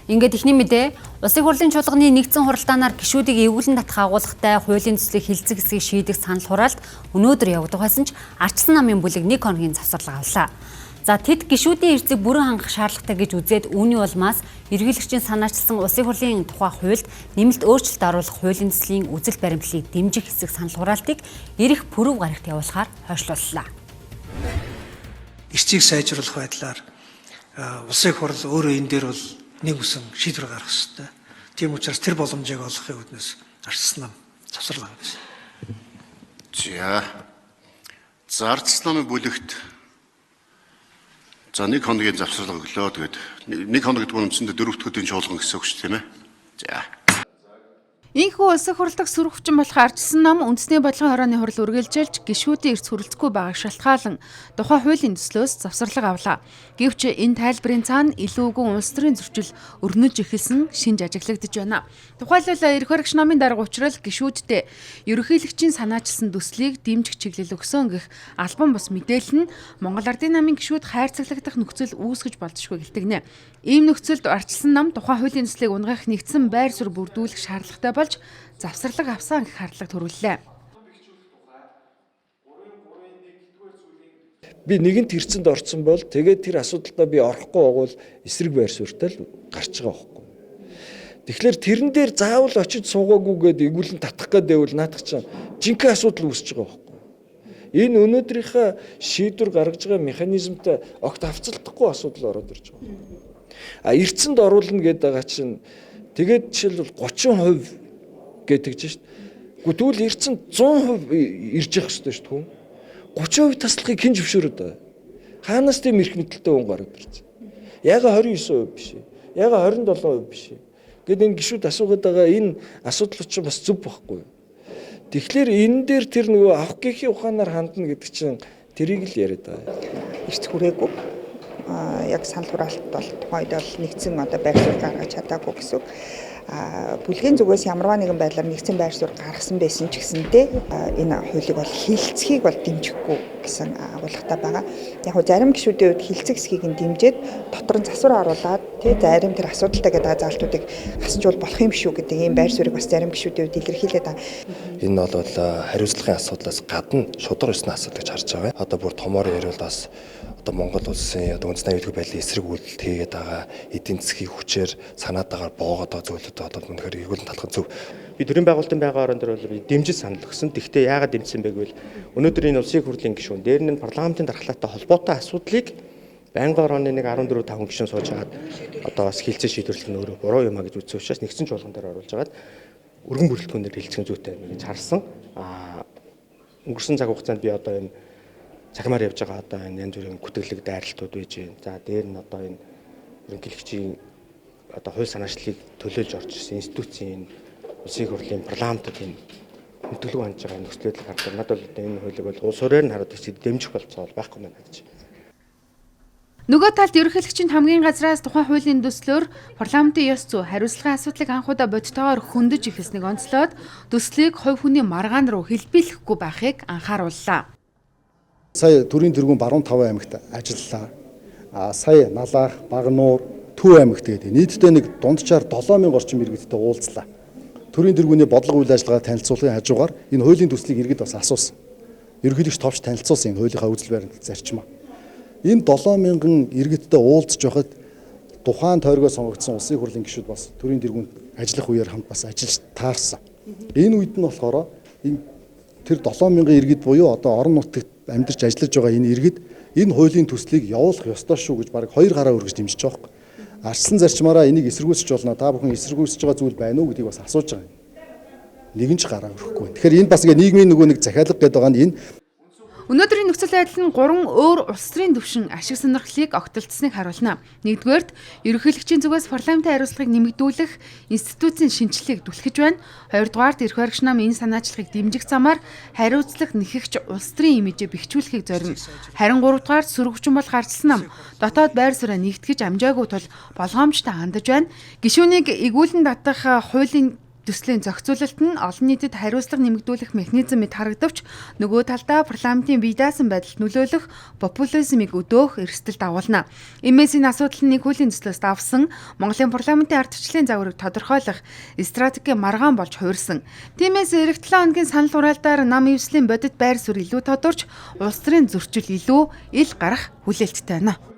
Ингээд эхний мэдээ Улсын хурлын чуулганы нэгдсэн хуралдаанаар гишүүдийг эвгүлэн татах агуулгатай хуулийн төслийг хэлцэх хэсгийг шийдэх санал хураалт өнөөдөр явагдах байсан ч Арчсан намын бүлэг нэг хоногийн завсарлага авлаа. За тэд гишүүдийн эрсдийг бүрэн хангах шаардлагатай гэж үзээд үүний улмаас ерөнхийлөгчийн санаачилсан Улсын хурлын тухай хуульд нэмэлт өөрчлөлт оруулах хуулийн төслийн үзэл баримтлалыг дэмжих хэсэг санал хураалтыг ирэх пүрэв гарагт явуулахаар хойшлууллаа. Эрсдийг сайжруулах байдлаар Улсын хурал өөрөө энэ дээр бол нэг үсэн шийдвэр гаргах ёстой. Тийм учраас тэр боломжийг олохын үүднээс Арчсан нам завсарлага байсан. За. За Арчсан намын бүлэгт за нэг хоногийн завсарлага өглөө. Тэгээд нэг хоног гэдэг нь үндсэндээ 4 дахь өдрийн чуулган гэсэн үг шүү тийм ээ. За. Инхүү улсын хурал дахь сөрөг хүчин болох Арчсан нам үндэсний бодлогын хорооны хурал үргэлжилж гишүүдийн эрс хүрэлцэхгүй байгааг шалтгаалan тухайн хуулийн төслөөс завсарлага авлаа. Гэвч энэ тайлбарын цаана илүүгүн улс төрийн зөрчил өрнөж эхэлсэн шинж ажиглагдаж байна. Тухайлбал эрх баригч намын дарга учрал гишүүддээ ерөнхийлөгчийн санаачилсан төслийг дэмжих чиглэл өгсөн гэх албан бус мэдээлэл нь Монгол Ардын намын гишүүд хайрцаглагдах нөхцөл үүсгэж болзошгүй гэлтэгнэ. Ийм нөхцөлд Арчсан нам тухайн хуулийн төслийг унгах нэгдсэн байр суурь бүрдүүлэх шаардлагатай болж завсарлага авсан гэх харлага төрүүллээ. Би нэгэнт хэрцэнд орсон бол тэгээд тэр асуудалдаа би орохгүй байгуул эсрэг байр суурьтай л гарч байгаа байхгүй. Тэгэхээр тэрэн дээр заавал очиж суугаагүйгээд эргүүлэн татах гээд байвал наадах чинь жинхэнэ асуудал үүсэж байгаа байхгүй. Энэ өнөөдрийнхөө шийдвэр гаргаж байгаа механизмтай огт авцалдахгүй асуудал ороод ирж байгаа. А эрцэнд оруулна гэдэг байгаа чинь тэгээд жишээлбэл 30% гэдэг чинь шүү дээ. Гэхдээ тэгвэл эрцэнд 100% ирж явах ёстой шүү дээ хүн. 30% таслахыг хэн зөвшөөрöd байгаа? Хаанаас тийм эрх мэдэлтэй хүн гараад ирж байна? Яга 29% биш ээ. Яга 27% биш ээ. Гэт энэ гişүүд асуугаад байгаа энэ асуудал чинь бас зөв байхгүй юу? Тэгэхээр энэ дээр тэр нөгөө авах гэхийн ухаанаар хандна гэдэг чинь тэрийг л яриад байгаа. Эрс хүрээгүй. Яг санал хураалт бол тухайн үед бол нэгдсэн одоо байр суурь гаргаж чадаагүй гэсэн үг. Бүлгийн зүгээс ямарваа нэгэн байдлаар нэгдсэн байр суурь гаргасан байсан ч гэсэнтэй энэ хуулийг бол хилцэхийг бол дэмжихгүй гэсэн агуулгатай байгаа. Яг хөө зарим гишүүдийн хувьд хилцэх хэсгийг нь дэмжиж дотор нь засвар оруулаад тий зарим тэр асуудалтай гэдэг заалтуудыг хасчвал болох юм шүү гэдэг ийм байр суурийг бас зарим гишүүдийн хувьд илэрхийлээд байгаа. Энэ бол хариуцлагын асуудлаас гадна шударга ёсны асуудал гэж харж байгаа. Одоо бүр томоор яриул бас одоо Монгол улсын одоо үндэсний аюулгүй байдлын эсрэг үйлдэл хийгээд байгаа эдийн засгийн хүчээр санаад байгаа боогод байгаа зүйлүүд одоо үнэхээр эргүүлэн талах зөв. Би төрийн байгуулалтын байгаа орон дээр бол би дэмжиж санал өгсөн. Тэгэхдээ яагаад дэмжсэн бэ гэвэл өнөөдөр энэ улсын хурлын гишүүн дээр нь парламентын дархлаатай холбоотой асуудлыг байнгын орооны нэг 14 5 гишүүн сууж хагаад одоо бас хилцээ шийдвэрлэх нь өөрөө буруу юм а гэж үзсэн учраас нэгдсэн чуулган дээр оруулж хагаад өргөн бүрэлдэхүүнээр хилцэх зүйтэй юм гэж харсан. Өнгөрсөн цаг хугацаанд би одоо энэ цахимаар явж байгаа одоо энэ янз бүрийн гүтгэлэг дайралтууд байж байна. За дээр нь одоо энэ ерөнхийлөгчийн одоо хууль санаачлалыг төлөөлж орж ирсэн институцийн энэ улсын хурлын парламентод энэ хүндэтгэл хандж байгаа нөхцөл байдал харахад надад бол энэ хуулийг бол улс өрөөр нь хараад дэмжих болцоо байхгүй байна гэж. Нөгөө талд ерөнхийлөгчийн хамгийн газраас тухайн хуулийн төслөөр парламентын ёс зүй хариуцлагын асуудлыг анхудаа бодитойгоор хөндөж эхэлснийг онцлоод төслийг хувь хүний маргаан руу хэлбийлэхгүй байхыг анхаарууллаа. Сая төрийн тэргүүн баруун 5 аймагт ажиллалаа. Сая Налаах, Багануур, Төв аймагт гэдэг нийтдээ нэг дунджаар 7000 орчим иргэдтэй уулзлаа. Төрийн тэргүүний бодлого үйл ажиллагаа танилцуулгын хажуугаар энэ хуулийн төслийг иргэд бас асуусан. Ерөнхийлөгч товч танилцуулсан энэ хуулийнхаа үзэл баримтлал зарчмаа. Энэ 7000 иргэдтэй уулзж байхад тухайн тойргоо сонгогдсон улсын хурлын гишүүд бас төрийн тэргүүнд ажиллах үеэр хамт бас ажиллаж таарсан. Энэ үед нь болохоор энэ тэр 7000 иргэд буюу одоо орон нутагт амьдарч ажиллаж байгаа энэ иргэд энэ хуулийн төслийг явуулах ёстой шүү гэж бараг хоёр гараа өргөж дэмжиж байгаа байхгүй. Арчсан зарчмаараа энийг эсэргүүцэж болно. Та бүхэн эсэргүүцэж байгаа зүйл байна уу гэдгийг бас асууж байгаа юм. Нэгэн ч гараа өрөхгүй. Тэгэхээр энэ бас ингээ нийгмийн нөгөө нэг захиалга гэдэг байгаа нь энэ. Өнөөдрийн нөхцөл байдал нь гурван өөр улс төрийн түвшин ашиг сонирхлыг огтолцсныг харуулна. Нэгдүгээрт, ерөнхийлөгчийн зүгээс парламентын хариуцлагыг нэмэгдүүлэх институцийн шинэчлэлийг түлхэж байна. Хоёрдугаарт, эрх баригч нам энэ санаачлагыг дэмжих замаар хариуцлага нэхэгч улс төрийн имижээ бэхжүүлэхийг зорино. Харин гуравдугаарт, сөрөг хүчин болох Арчсан нам дотоод байр сууриа нэгтгэж амжаагүй тул болгоомжтой хандаж байна. Гишүүнийг эгүүлэн татах хуулийн Төслийн зохицуулалт нь олон нийтэд хариуцлага нэмэгдүүлэх механизм мэт харагдавч нөгөө талдаа парламентын бие даасан байдалд нөлөөлөх популизмыг өдөөх эрсдэл дагуулна. Иймээс энэ асуудал нь нэг хуулийн төслөөс давсан Монголын парламентын ардчлалын загварыг тодорхойлох стратегийн маргаан болж хувирсан. Тиймээс ирэх 7 хоногийн санал хураалтаар нам эвслийн бодит байр суурь илүү тодорч, улс төрийн зөрчил илүү ил гарах хүлээлттэй байна.